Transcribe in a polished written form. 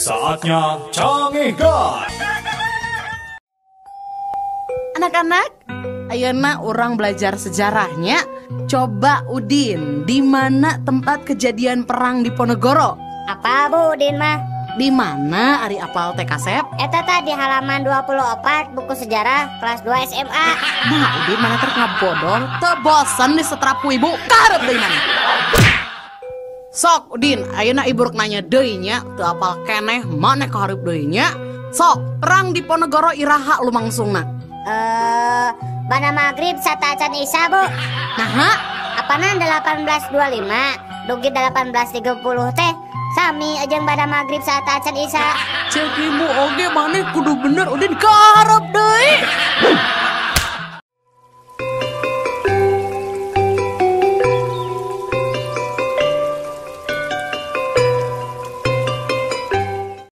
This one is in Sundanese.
Saatnya Cangehgar. Anak-anak, ayeuna urang belajar sejarahnya. Coba Udin, di mana tempat kejadian perang Diponegoro? Apa Bu Udin mah? Di mana ari apal teh kasep? Eta tah di halaman 24 buku sejarah kelas 2 SMA. Nah, Udin mana ter ngabodor, teu bosen disetrap ku ibu, kaharep deui mana? Sok Udin, ayeuna ibu rek nanya deui nya, teu apal keneh maneh kaharep deui nya. Sok, perang Diponegoro iraha lumangsungna? Bana maghrib sateuacan Isya Bu. Naha? Apanan 1825 dugi 1830 teh sami jeung bada maghrib sateuacan Isya. Cek ibu oge maneh kudu bener Udin kaharep deui.